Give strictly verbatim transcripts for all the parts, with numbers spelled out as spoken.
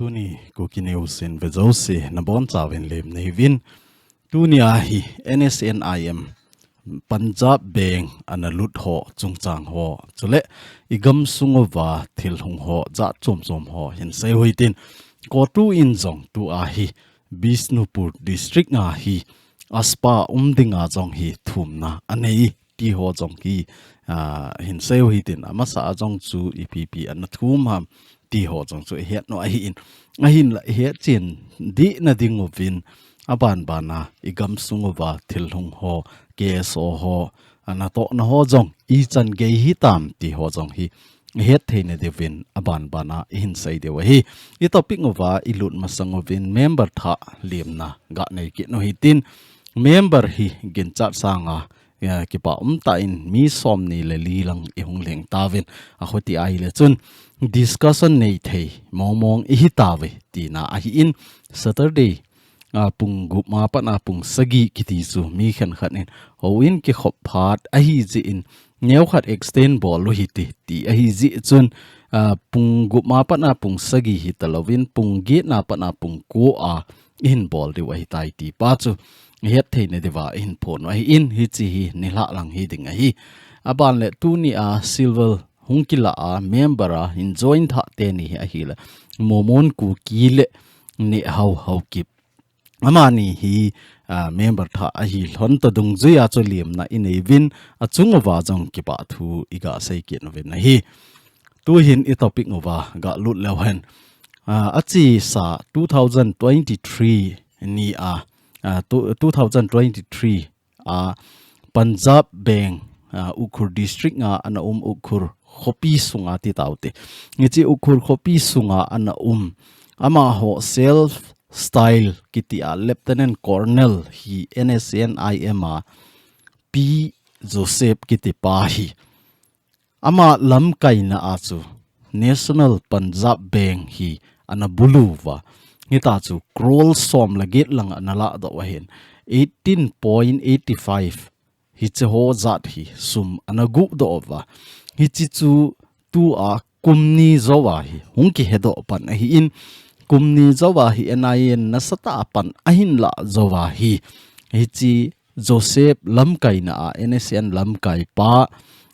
Tuni Kuki News in ve jouse nabonchauvin lemna hiuvin. Tuni a hi N S N I M Punjab Bank ana lut ho chungchang ho, chule i gamsung uva thil hung ho jat chom chom ho hin sei u hitin, CoTU in jong tu a hi Bishnupur District a hi ASPA um dinga jong hi thumna anei ti ho jong hi, ah, hin sei u hitin, amasa a jong chu ipi ipi ana thum ham ti ho jong chu i het nom ahin. Ahinla i hetchen ding nading uvin, aban ban a i gamsung uva thil hung ho, K S O ho, ana tohna ho jong ichan gei hitam ti ho jong hi i het theina diuvin aban ban a i hin sei diu ahi. I topic uva i lut masang uvin member thah lemna ga nei kit u hitin, member hi ginchat sanga, eh, kipa umtah in mi somni le li lang i hung lhing tauvin, akhuti ahile chun discussion nei thei mong mong i hitauve tina ahin, Saturday, ah, pung gup ma pat a pung sagi kiti chu mi khenkhat in houin kikhop phat ahi jeh in neokhat extend bol u hite ti ahi jeh chun, ah, pung gup ma pat a pung sagi hitalouvin pung get na pat a pung ko a i hin bol diu ahitai ti pa chu i het theina diuva i hin phon u ahin, hiche hi nilhah lang hiding ahi. Aban le tuni a silver hung kila a member a hin join thah teni hi ahile Momon Kuki le Nehao Haokip. Amani hi, ah, member thah ahi lhon toh dungjuia chu lemna i nei uvin, achung uva jong kipa thu i ga sei kit uvin ahi. Tuhin i topic uva ga lut leu hen. Ah, achesa two thousand twenty-three ni a, ah, tu-, two thousand twenty-three a Punjab Bank, ah, Ukhrul District a ana um, Ukhrul khopi sunga ti taute. Hiche Ukhrul khopi sunga ana um, amaho self style kiti a Lieutenant Colonel hi N S N I M a P Joseph kiti pa hi ama lamkaina a chu National Punjab Bank hi ana bulu uva. Hita chu crore som le get lang ana ladoh u ahin. Eighteen point eight five hiche ho jat hi sum ana guhdoh uva. Hiche chu tua kum ni jouva hi hung kihedoh pan ahin, kum ni jouva hi N I A in nasatah a pan ahin lah jouva hi, hiche Joseph lamkaina a, N S N lamkai pa,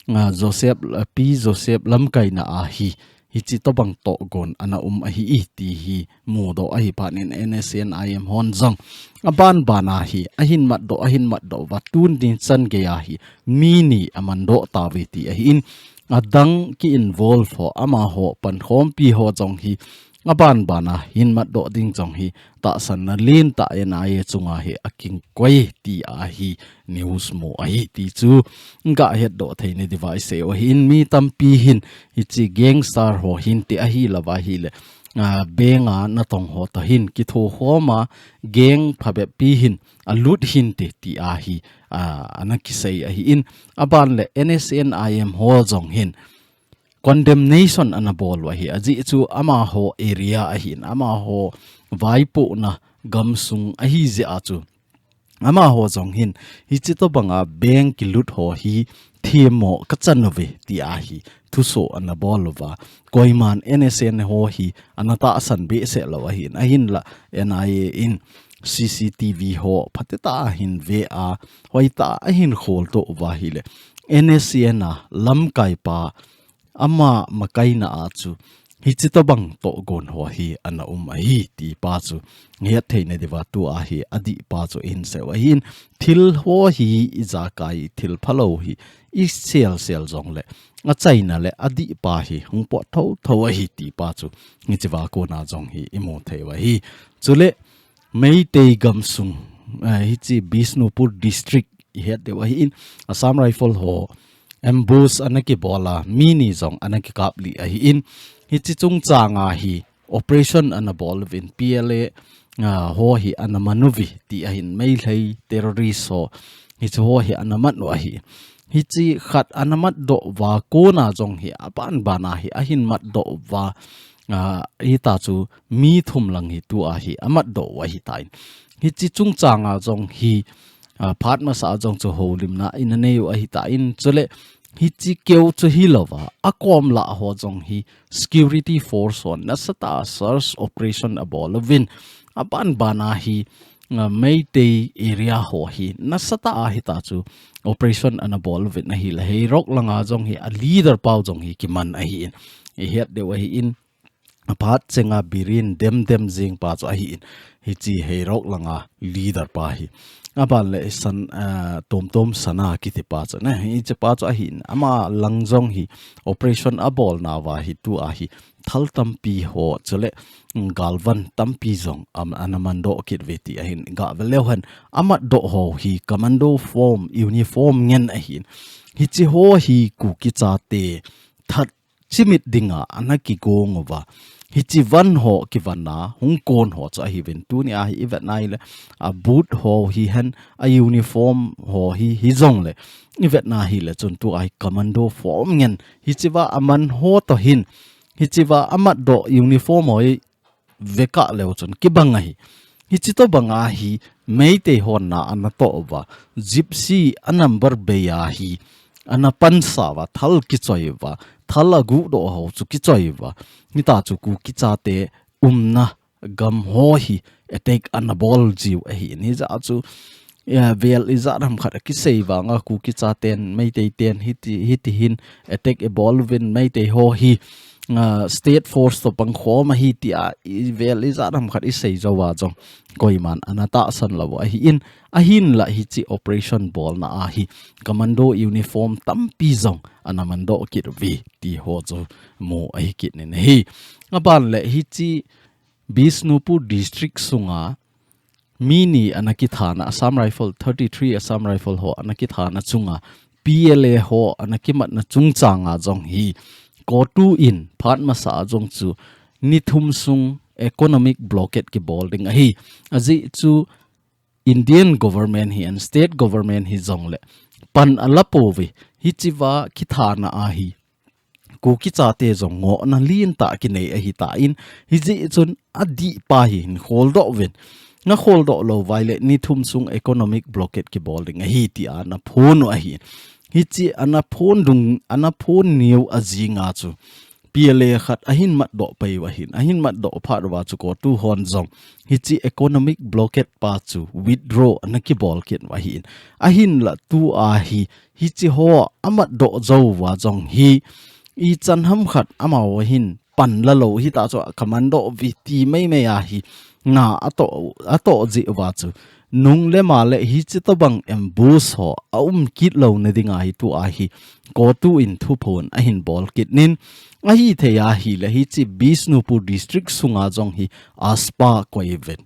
ah, Joseph, ah, P Joseph lamkaina a hi, hiche tobang tohgon ana um ahi e ti hi mudoh ahi phat in N S N I M hon jong aban ban a hi ahin matdoh, ahin matdoh uva tun ding chan gei a hi mi ni amandoh tauve ti ahin, adang ki involve ho, amaho pankhompi ho jong hi aban ban a hin matdoh ding jong hi tahsanna lentah N I A chunga hi akikoi ti ahi news mu ahi ti chu ga hetdoh theina diuva i sei u ahin, mi tampi hin hiche gangster ho hinte ahilouva ahile, ah, bank a natong ho toh hin kithokhom a, gang phabep pi hin alut hinte ti ahi, ah, ana kisei ahin, aban le N S N I M ho jong hin condemnation ana bol u ahi, ajeh chu amaho area ahin, amaho vaipohna gamsung ahi jeh a chu amaho jong hin hiche tobang a bank kilut ho hi themmo kachan uve ti ahi thuso ana bol uva. Koiman N S N ho hi ana tahsan behseh lou ahin, ahinla N I A in C C T V ho phatetah a hin ve a, hoitah a ahin kholtoh uva ahile N S N a lamkai pa ama makaina a chu hiche tobang tohgon ho hi ana um ahi ti pa chu het theina diuva tua hi adih pa chu i hin sei u ahin, thil ho hi ijakai thil phalou hi i sel sel jongle achaina le adih pa hi hung pot tho tho ahi ti pa chu hichea kona jong hi i mu thei u ahi. Chule Meitei gamsung, eh, hiche Bishnupur District i het diu ahin, Assam Rifle ho ambush ana kibol a, mi ni jong ana kikap lih ahin, hiche chungchang a hi operation ana bol uvin P L A, ah, ho hi ana man uve ti ahin, Meitei terrorist ho hiche ho hi ana man u ahi. Hiche khat ana matdoh uva kona jong hi aban ban a hi ahin matdoh uva, ah, hita chu mi thum lang hi tua hi amatdoh u ahitan. Hiche chungchang a jong hi, ah, phat masa a jong chu houlimna in anei u ahitan, chule Hichi keu chu hilouva, akom lah ho jong hi security force hon nasatah a search operation abol uvin, aban ban a hi, ah, Meitei area ho hi nasatah a hita chu operation ana bol uvin ahile, Heirok langa jong hi a leader pau jong hi kiman ahin, ihet diu ahin, aphat chenga Biren Demdem jing pa chu ahin, hichi Heirok langa leader pa hi. Aban le San, ah, Tomtom Sana kiti pa chu, na, hichi pa chu ahin, ama lang jong hi operation abol nauva hi tua hi thal tampi ho chule, mm, galvan tampi jong am, ana mandoh kit uve ti ahin, gavel leu hen, amatdoh ho hi commando form, uniform ngen ahin. Hichi ho hi Kuki chate that chimit dinga ana kigong uva. Hichi van ho kivana hung kon ho chu ahiuvin, tunia hi ivet na hile, a boot ho hihen, a uniform ho hi, hijongle ivet na hile chun tua hi commando form ngen, hichiva aman ho toh hin, hichiva amatdoh uniform ho hi vekah leu chun kibang ahi. Hichi tobang a hi Meitei hon na ana toh uva, Gypsy a number bei a hi ana pansa uva, thal kichoi uva, thal aguhdoh ho chu kichoi uva. Hita chu Kuki chate umna gam ho hi attack ana bol jiu ahin, hijeh a chu, eh, vel ijat ham khat akisei vanga Kuki chaten, Meitei ten hiti, hiti hin attack ibol uvin, Meitei ho hi, ah, state force toh pangkhom ahi tia ivel ijat ham khat isei jouva jong koiman ana tahsan lou ahin, ahinla hichi operation bolna a hi commando uniform tampi jong ana mandoh kit uve ti ho chu mu ahi kit in ahi. Aban le hichi Bishnupur District sunga mi ni ana kithana, Assam Rifle thirty-three, Assam Rifle ho ana kithana chunga P L A ho ana kimatna chungchanga jong hi COTU in phat masa a jong chu ni thum sung economic blockade kibol ding ahi. Ajeh chu Indian government hi and state government hijongle pan ala pouve, hichiva kithana a hi Kuki chate jong ngohna lentah kinei ahitan, hijeh chun adih pa hi hin kholdoh uvin, nakholdoh lou uva ahile ni thum sung economic blockade kibol ding ahi tia ana phon u ahi. Hichi ana phon dung, ana phon niu ajinga chu P L A khat ahin matdoh pei u ahin, ahin matdoh phat uva chu COTU hon jong hichi economic blockade pa chu withdraw ana kibol kit u ahin. Ahinla tua hi, hichi ho amatdoh jou uva jong hi, ichan ham khat amaho hin pan la lou hita chu commando uve ti meimei a hi na atoh, atoh jeh uva chu nung le ma le hichi tobang ambush ho aum kit louna dinga hi tua hi COTU in thuphon ahin bol kit in, ahithei ahile hichi Bishnupur District sunga jong hi AFSPA koi uvin.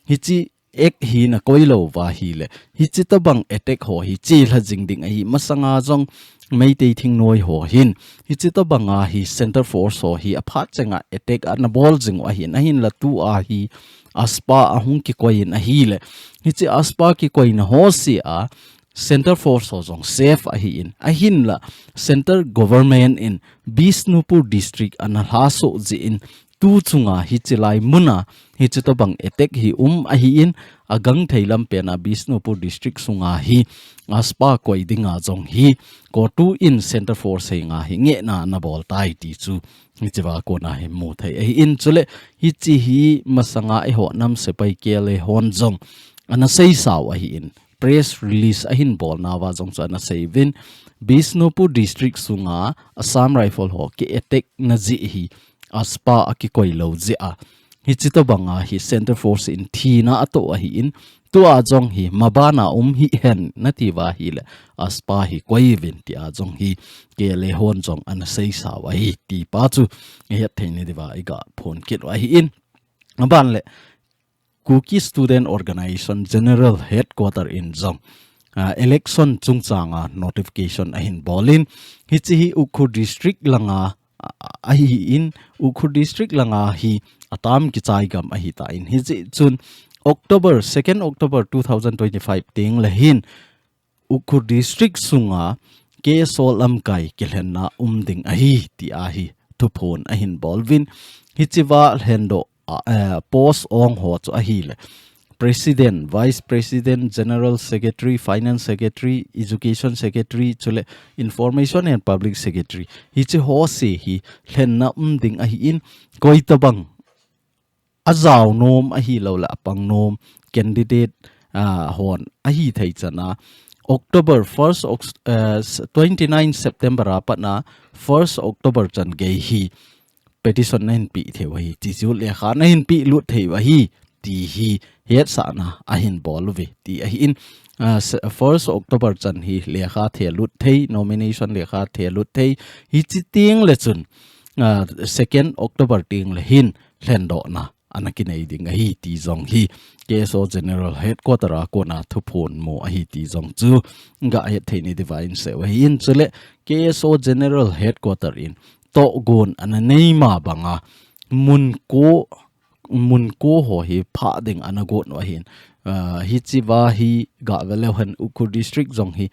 Hichi act hi nakoi lou uva ahile, hichi tobang attack ho hi chelha jing ding ahi. Masanga jong Meitei thingnoi ho hin hichi tobanga hi Centre Force ho hi aphat chenga attack ana bol jing u ahin, ahinla tua hi AFSPA ahung kikoi in ahile, hichi AFSPA kikoina ho seh a Centre Force ho jong safe ahin, ahinla Centre Government in Bishnupur District ana lhasoh jeh in tu chunga hichi lai muna hichi tobang attack hi um ahin, agangthei lampen a Bishnupur District sunga hi AFSPA koi dinga jong hi COTU in Centre Force henga hi ngehna ana bol tai ti chu hichiva kona hi mu thei ahin. Chule hichi hi masanga eiho nam sepai K L A hon jong ana seisa u ahin, press release ahin bolna uva jong chu ana sei uvin, Bishnupur District sunga Assam Rifle ho ki attack na jeh hi AFSPA akikoi lou jeh a, hichi tobanga hi Centre Force in thina atoh ahin, tua jong hi mabana um hihen nati uva ahile AFSPA hi koi uvin tia jong hi K L A hon jong ana seisa u ahi ti pa chu ihet thei na diuva iga phon kit u ahin. Aban le Kuki Student Organisation General Headquarter in jong, ah, election chungchanga notification ahin bol in, hichi hi Ukhrul District langa, ah, ahin, Ukhrul District langa hi atam kichai gam ahitan, hijeh chun October, second October two thousand twenty-five teng le hin Ukhrul District sunga K S O lamkai kilhenna um ding ahi tia hi thuphon ahin bol uvin, hichiva lhendoh, ah, eh, post ong ho chu ahile President, Vice President, General Secretary, Finance Secretary, Education Secretary, chule Information and Public Secretary. Hiche ho se hi lhenna um ding ahin, koi tabang ajao nom ahilou le apang nom candidate, ah, hon ahi thei chana October first, Oct-, ah, s-, twenty-nine September a patna first October chan gei hi petition nahin pe thei u ahi, ti chu lekha nahin pe lut thei u ahi, ti hi hetsahna ahin bol uve, ti ahin, ah, s-, first October chan hi lekha the lut thei, nomination lekha the lut thei, hichi teng le chun, ah, second October teng le hin lhendohna ana kinei ding ahi, ti jong hi K S O General Headquarter a kona thuphon mu ahi, ti jong chu ga het thei ni diuvin sei u ahin, chule K S O General Headquarter in tohgon ana nei ma banga mun ko, mun ko ho hi phah ding ana gon u ahin. Ah, hichi va hi ga ve leu hen Ukhrul District jong hi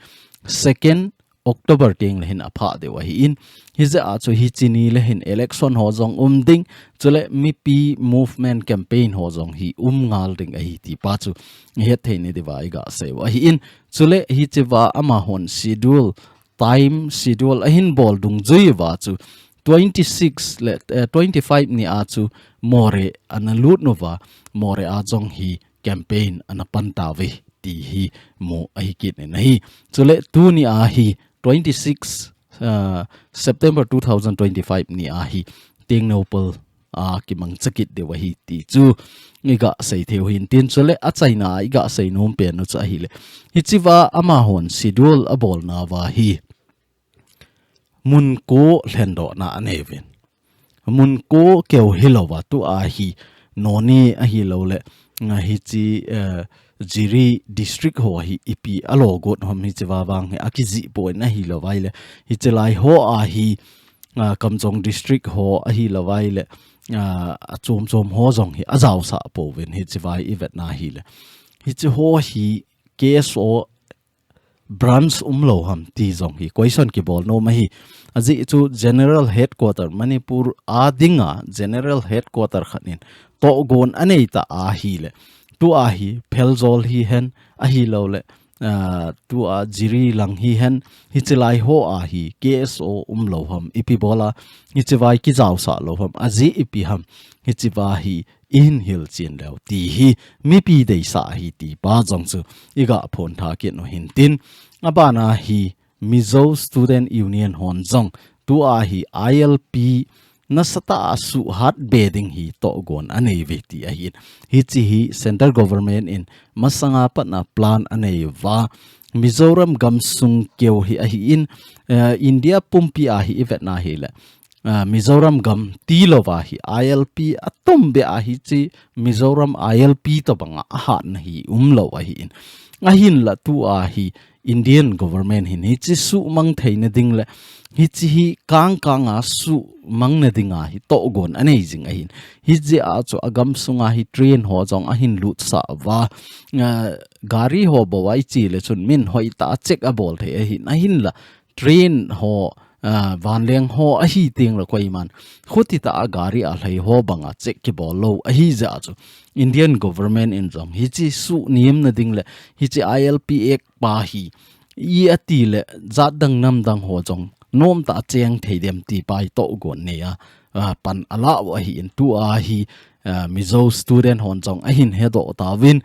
second October teng le hin aphah diu ahin. Hijeh a chu hichi ni le hin election ho jong um ding, chule mipi movement campaign ho jong hi um ngal ding ahi ti pa chu het thei ni diuva iga sei u ahin. Chule hichi va amahon schedule, time schedule ahin bol dungjui uva chu twenty-six le, eh, twenty-five ni a chu Moreh ana lut uva, Moreh a jong hi campaign ana pan tauve ti hi mu ahi kit in ahi. Chule tuni a hi twenty-six, ah, September two thousand twenty-five ni a hi Tengnoupal a kimangcha kit diu ahi ti chu iga sei thei u hin tin, chule achaina a iga sei nom pen u chu ahile, hichi va amahon schedule abolna uva hi mun ko lhendohna anei uvin. Mun ko keu hilouva tua hi Noney ahilou le, ah, hichi, eh, Jiri District ho hi ipi alo got ham hichi va vang hi akijih poi, ahilou vai le hichi lai ho a hi, ah, Kamjong District ho ahilou vai le, ah, achom chom ho jong hi ajaosah pouvin hichi va hi ivetna hile, hichi ho hi K S O branch umlou ham ti jong hi question kibol nom ahi. Ajeh chu General Headquarter, Manipur a dinga General Headquarter khat in tohgon anei ta ahile, tua hi Pherzawl hihen ahilou le, ah, tua Jiri lang hihen, hichi lai ho a hi K S O umlou ham, ipi bola hichi vai kijaosah lou ham, ajeh ipi ham, hichi va hi ihin hilchen leu ti hi mipi deisah ahi ti pa jong chu iga phon tha kit u hin tin, abana hi Mizo Student Union hon jong tua hi I L P nasatah a suhhat be ding hi tohgon anei uve ti ahin. Hichi hi Central Government in masanga patna plan anei uva, Mizoram gamsung keu hi ahin, eh, India pumpi a hi ivetna hile, ah, Mizoram gam tilouva hi I L P atom be a hichi Mizoram I L P tobanga ahatna hi umlou ahin. Ahinla tua hi Indian government hin hichi suhmang theina ding le hichi hi kang kanga suhmangna dinga hi tohgon anei jing ahin. Hijeh a chu agamsunga hi train ho jong ahin lutsah uva, ah, gari ho bou a iche le chun min hoitah a check abol thei ahin. Ahinla train ho, ah, vanleng ho ahi teng le koiman khuti tah a gari a lhai ho banga check kibol lou ahijeh a chu Indian government in jong hichi suhnemna ding le hichi I L P Act pa hi i ati le jat dang nam dang ho jong nomtah a cheng thei dem ti pa hi tohgon nei a, ah, pan ala u ahin, tua hi, ah, Mizo student hon jong ahin hedoh tauvin,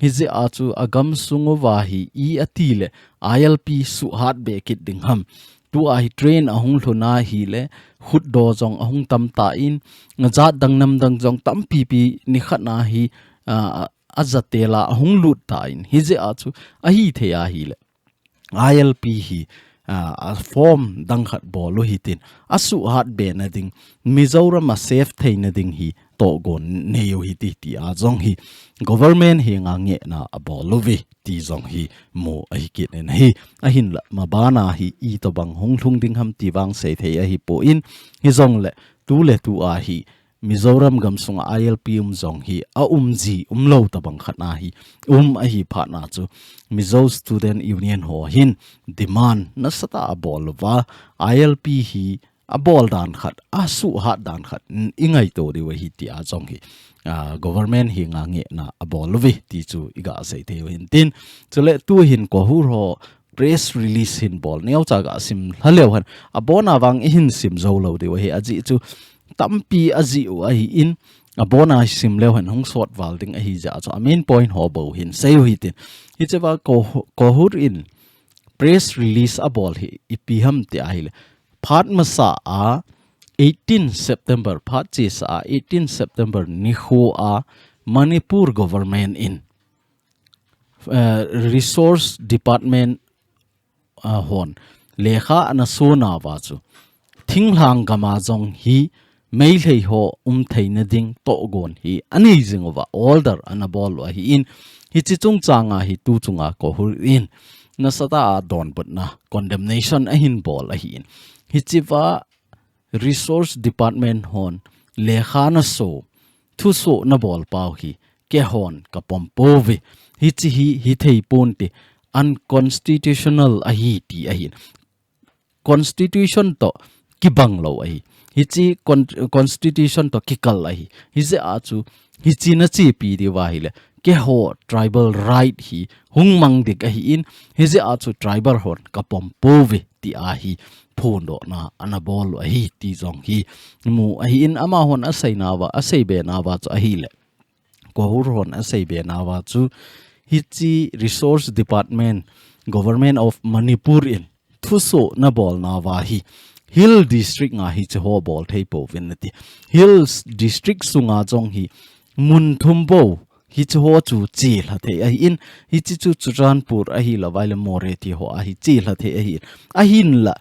hijeh a chu agamsung uva hi i ati le I L P suhhat be kit ding ham. Tua hi train ahung lhun ahile, khutdoh jong ahung tam tan, jat dang nam dang jong tampi pi nikhat na hi, ah, ajatel a ahung lut tan, hijeh a chu ahithei ahile I L P hi, ah, a form dang khat bol u hitin, asuhhat be na ding, Mizoram a save theina ding hi tohgon nei u hite ti a jong hi government henga ngehna abol uve ti jong hi mu ahi kit in ahi. Ahinla mabana hi itobang hung lhung ding ham ti vang seithei ahipon, hijongle tu le tu a hi Mizoram gamsunga I L P um jong hi aum ji umlou tobang khat na hi um ahi phat na chu Mizo Student Union ho hin demand nasatah a abol uva, I L P hi abol dan khat, asuhat dan khat, n-, ingaito diu ahi tia jong hi, ah, government hi nga ngehna abol uve ti chu iga sei thei u hintin. Chule tuhin KOHUR ho press release hin bol neocha ga sim lha leu hen, abona vang ihin sim jou lou diu ahi, ajeh chu tampi ajih u ahin, abona sim leu hen hung sot val ding ahi jeh a chu a main point ho bou hin sei u hitin. Hichea KOHUR, KOHUR in press release abol hi ipi ham ti ahile, phat masa a eighteen September, phat chesa a eighteen September nikho a Manipur government in, eh, Resource Department, ah, hon lekha ana sonauva chu, thinglhang gama jong hi Meitei ho um theina ding tohgon hi anei jing uva order ana bol u ahin, hiche chungchanga hi tu chunga KOHUR in nasatah a donbutna, condemnation ahin bol ahin, hichea Resource Department hon lekha naso, thuso nabol pau hi keihon kapom pouve. Hiche hi hithei ponte, unconstitutional ahi ti ahin. Constitution toh kibang lou ahi. Hiche con-, constitution toh kikal ahi. Hijeh a chu, hiche nachepi diu ahile, keiho tribal right hi hung mang ding ahin, hijeh a chu tribal hon kapom pouve tia hi phondohna ana bol u ahi ti jong hi mu ahin, amahon aseinauva, aseibenauva chu ahile, KOHUR hon aseibenauva chu, hiche Resource Department, Government of Manipur in thuso nabolnauva hi Hill District nga hiche ho bol thei pouvin ati. Hills District sunga jong hi mun thum bou hiche ho chu chelha thei ahin, hiche chu Churachandpur ahilouvai le Moreh ti ho a hi chelha thei ahin. Ahinla,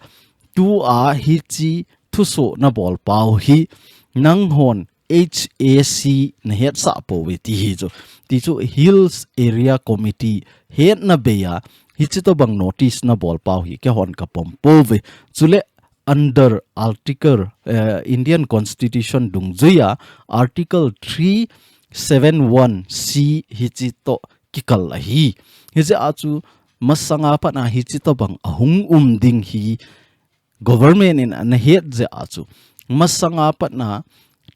tua hiche thuso nabol pau hi nanghon H A C nahetsah pouve ti hi chu. Ti chu Hills Area Committee hetna bei a, hiche tobang notice nabol pau hi keihon kapom pouve. Chule under Article, eh, Indian Constitution dungjuia Article three seven one C hiche toh kikal ahi. Hijeh a chu masanga pat a hiche tobang ahung um ding hi government in ana het jeh a chu, masanga pat a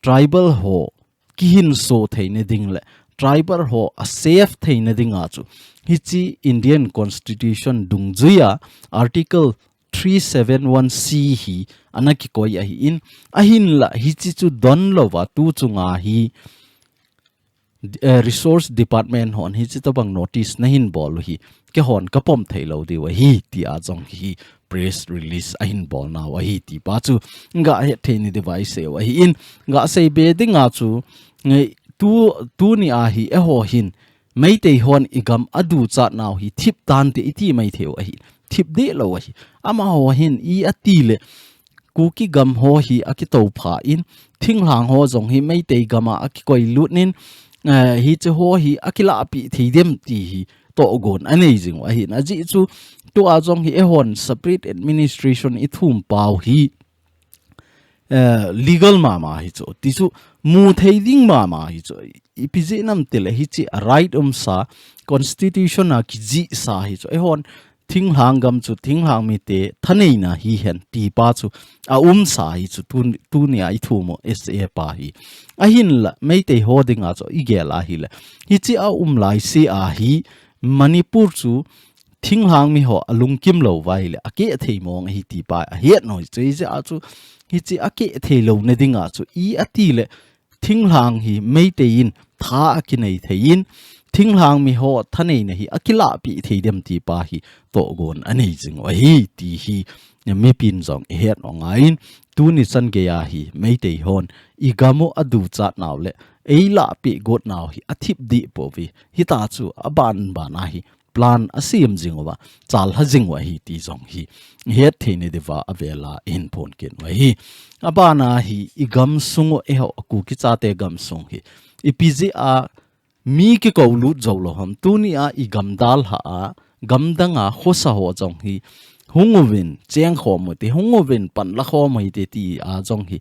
tribal ho kihinso theina ding le tribal ho a safe theina dinga chu, hiche Indian Constitution dungjuia Article three seven one C hi ana kikoi ahin, ahinla hiche chu don louva tu chunga hi, eh, Resource Department hon hiche tobang notice nahin bol u hi keihon kapom thei lou diu ahi, tia jong hi press release ahin bolnau ahi ti pa chu gahet thei nadiuva isei u ahin, gasei be dinga chu, nge, tu, tuni a hi eiho hin Meitei hon igam aduchat nau hi thip tante iti mai thei u ahi. Thip deh lou ahi. Amaho hin i ati le, Kuki gam ho hi akitoupha in, thinglhang ho jong hi Meitei gam a akikoi lut in, eh, hiche ho hi akilahpeh thei dem ti hi tohgon anei jing u ahin. Ajeh chu, tua jong hi eihon separate administration ithum pau hi, eh, legal mama hi chu. Ti chu, mu thei ding mama hi chu. Ipi jeh ham itile hiche a right umsa, constitution a kijihsa hi chu. Eihon thinglhang gam chu thinglhang mite thaneina hihen ti pa chu aumsa hi chu tun-, tunia ithum u S A pa hi. Ahinla Meitei ho dinga chu igel ahile, hiche aum laise a hi Manipur chu thinglhang mi ho alungkim louva ahile akeh thei mong ahi ti pa ahet noi chu. Hijeh a chu hiche akeh thei louna dinga chu i ati le, thinglhang hi Meitei in tha akinei thei in, thinglhang mi ho thaneina hi akilahpeh thei dem ti pa hi tohgon anei jing u ahi ti hi mipin jong ihet u angaiyin, tuni chan geiya hi Meitei hon igam u aduchat nau le eilahpeh got nau hi athip deh pouve. Hita chu aban ban a hi plan asem jing uva, chalha jing u ahi ti jong hi ihet thei nadiuva avela ihin phon kit u ahi. Abana hi igam sung u eiho Kuki chate gam sung hi ipi jeh a mi kikou lut jou lou ham. Tunia igam dalha a, gamdang a khosa ho jong hi hung uvin chengkhom u hite, hung uvin panlakhom u hite tia jong hi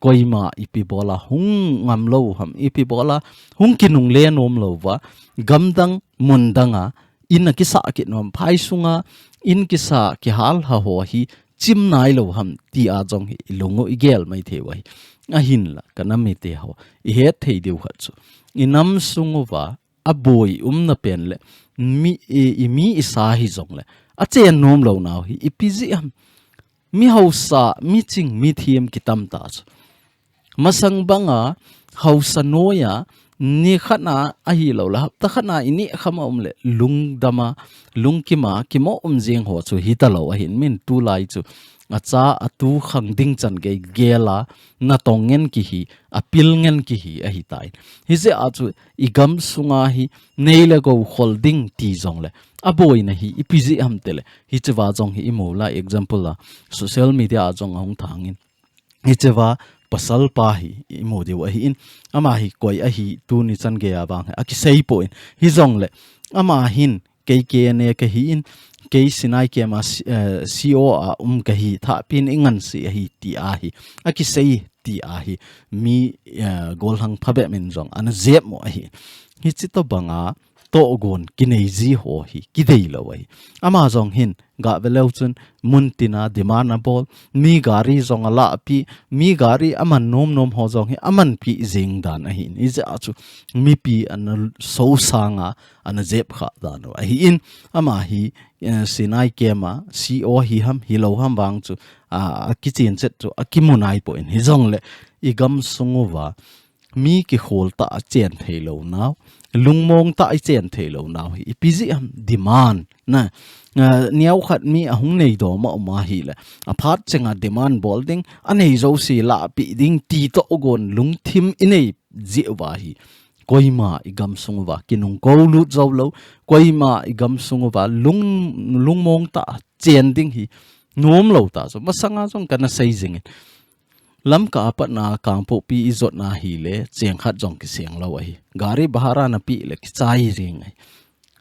koima ipi bola hung ngam lou ham, ipi bola hung kinungle nom louva, gamdang mundang a in akisah kit nom, phai sunga in kisa kihal ha ho hi chim nailou ham ti a jong hi ilung u igel mai thei u ahi. Ahinla, ka nam mite ho, ihet thei diu khat chu, inam sung uva aboi umna pen le mi, i, imi isa hijongle, achen nom lou nau hi ipi jeh ham. Mi hausa, mi ching, mi thim kitam ta chu. Masang banga hausa noiya, ni khat na ahilou le, hapta khat na ineh kham a um le, lungdam a, lungkim a, kimo um jing ho chu hita lou ahin, min tulai chu acha, atu khang ding chan gei gel a, natong ngen kihi, apil ngen kihi ahitai. Hijeh a chu igam sunga hi nei le gou khol ding ti jongle, aboina hi ipi jeh ham tile, hichea jong hi imu la, example a, social media a jong ahung thangin. Hichea pasal pa hi imu diu ahin, ama hi koi ahi tuni chan gei a vang hi akisei poi. Hijongle, ama hin kei K N A kahin, kei Sinai Camp a C-, eh, C O a um kahi, thahpin ingansei ahi ti ahi, akisei ti ahi, mi, eh, golhang phabep in jong ana jep mo ahi. Hichi tobanga tohgon kinei ji ho hi kidei lou ahi. Ama jong hin, gah ve leu chun, mun tina demand abol, mi gari jong alahpi, mi gari aman nom nom ho jong hi amanpi jing dan ahin. Hijeh a chu mipi ana sosang a, ana jep kha dan u ahin, ama hi, eh, Sinai Camp a C O hi ham, hilou ham vang chu, a, akichen chet chu akimu nai poi. Hijongle, igam sung uva mi kikhol tah a chen thei lou nau, lungmong tah a chen thei lou nau hi ipi jeh ham, demand na, eh, neo khat mi ahung nei dom a um ahile, aphat chenga demand bol ding, anei jouse lahpi ding ti tohgon lungthim inei jeh uva hi, koima igam sung uva kinung kou lut jou lou, koima igam sung uva lung, lungmong tah a chen ding hi nom lou ta chu. Masanga jong kana sei jingin, Lamka a patna Kangpokpi ijotna hile, cheng khat jong kiseng lou ahi. Gari bhara napeh le kichai jing ahi.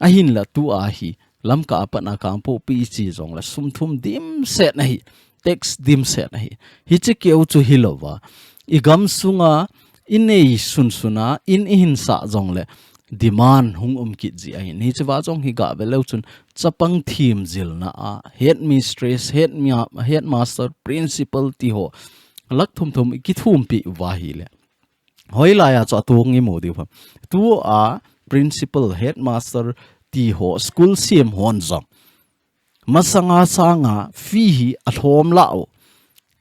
Ahinla tua hi, Lamka a patna Kangpokpi iche jongle sum thum dimset ahi. Tax dimset ahi. Hichi keu chu hilouva, igam sunga inei sunsun a, in ihin sah jongle, demand hung um kit ji ahin. Hichea jong hi gah ve leu chun, chapang thim jilna a, headmistress, head mia-, headmaster, principal ti ho, lakh thum thum ikithumpi uva ahile, hoilai a chu atung imu diu ham. Tua principal, headmaster ti ho, school sem hon jong, masanga sanga fee hi alhom lah u.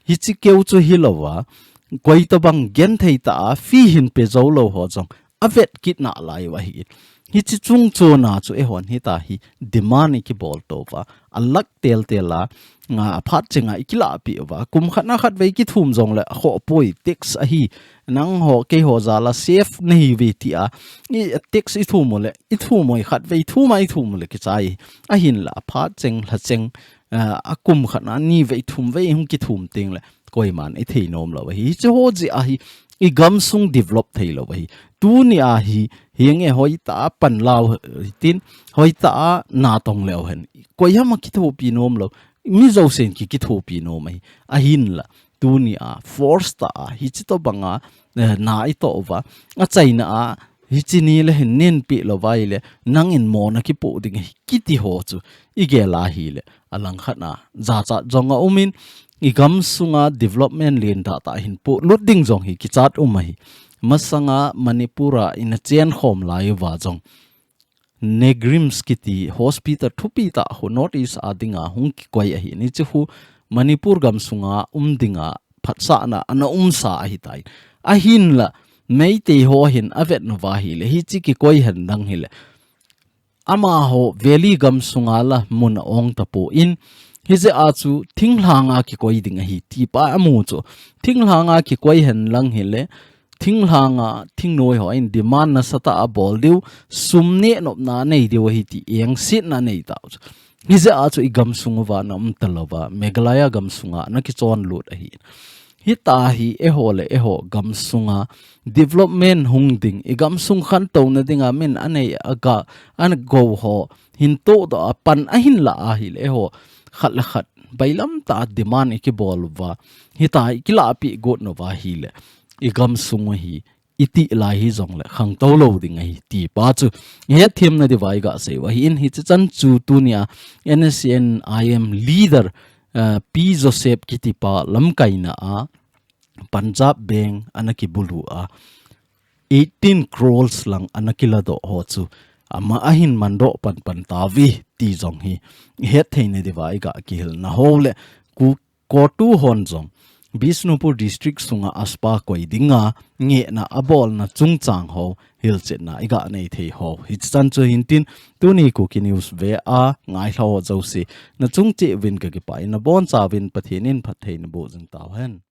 Hichi keu chu hilouva, koi tobang genthei tah a fee hin pe jou lou ho jong avet kit nalai u ahi. Hichi chung chona chu eihon hitia hi demand ikibol touva, a lakh tel tel a, nga aphat chenga ikilahpi uva, kum khat na khat vei kithum jongle akhoh poi, tax ahi, nangho keiho jal a safe nahi uve tia, i tax ithum u le, ithum u hi khat vei thum a ithum u le kichai. Ahinla aphat cheng, lha cheng, ah, akum khat na ni vei thum vei hung kithum tengle, koiman ithei nom lou ahi. Hichi ho jeh ahi, igam sung develop thei lou ahi. Tuni a hi, hinge hoitah a pan lau hitin, hoitah a natong leu hen, koi ham akithopi nom lou, mi jousen ki, kithopi nom ahi. Ahinla, tuni a force tah a, hichi tobanga, eh, na itoh uva, achaina a, hichi ni le hin nin pi lou vai le, nangin mona kipoh ding ahi kiti ho chu igel a ahile, alangkhat na jachat jong aumin, igam sunga development lentah tah hin polut ding jong hi kichat um ahi. Masanga Manipur a ina chen khom lai uva jong, NEIGRIHMS kiti hospital thupi tah khu North East a dinga hung kikoi ahi. Hichi khu Manipur gam sunga um dinga phatsahna ana umsa ahitai. Ahinla, Meitei ho hin avet nauva ahile, hichi kikoi hen lang hile, amaho Valley gam sunga la mun a ong tapon, hijeh a chu thinglhang a kikoi ding ahi ti pa amu chu. Thinglhang a kikoi hen lang hile, thinglhang a thingnoi hon demand nasatah a bol diu, sum neh nopna nei diu ahi ti engsetna nei tau chu. Hijeh a chu igam sung uva ana um talouva, Meghalaya gam sunga ana kichon lut ahi. Hitia hi eiho le eiho gam sunga development hung ding, igam sung khantouna dinga min anei aga, anagou ho hin tohdoh a pan ahin la ahile, eiho khat le khat bailam tah a demand ikibol uva, hitia ikilahpi got nauva ahile, igam sung u hi iti lai hijongle khangtou lou ding ahi ti pa chu hetthemna diuva iga sei u ahin. Hichi chan chu tunia N S C N I M leader, uh, P Joseph kitipa lamkaina a Punjab Bank ana kibulu a eighteen crores lang ana kiladoh ho chu ama ahin mandoh panpan tauve ti jong hi het theina diuva iga kihilna ho le Ku CoTU hon jong Bishnupur District sunga AFSPA koi dinga ngehna abolna chungchang ho hilchetna iga nei thei ho. Hichan chu hintin tuni Kuki News ve a ngailha ho jouse nachung cheh uvin kakipah in nabonchauvin Pathen in phatthei naboh jing tauhen.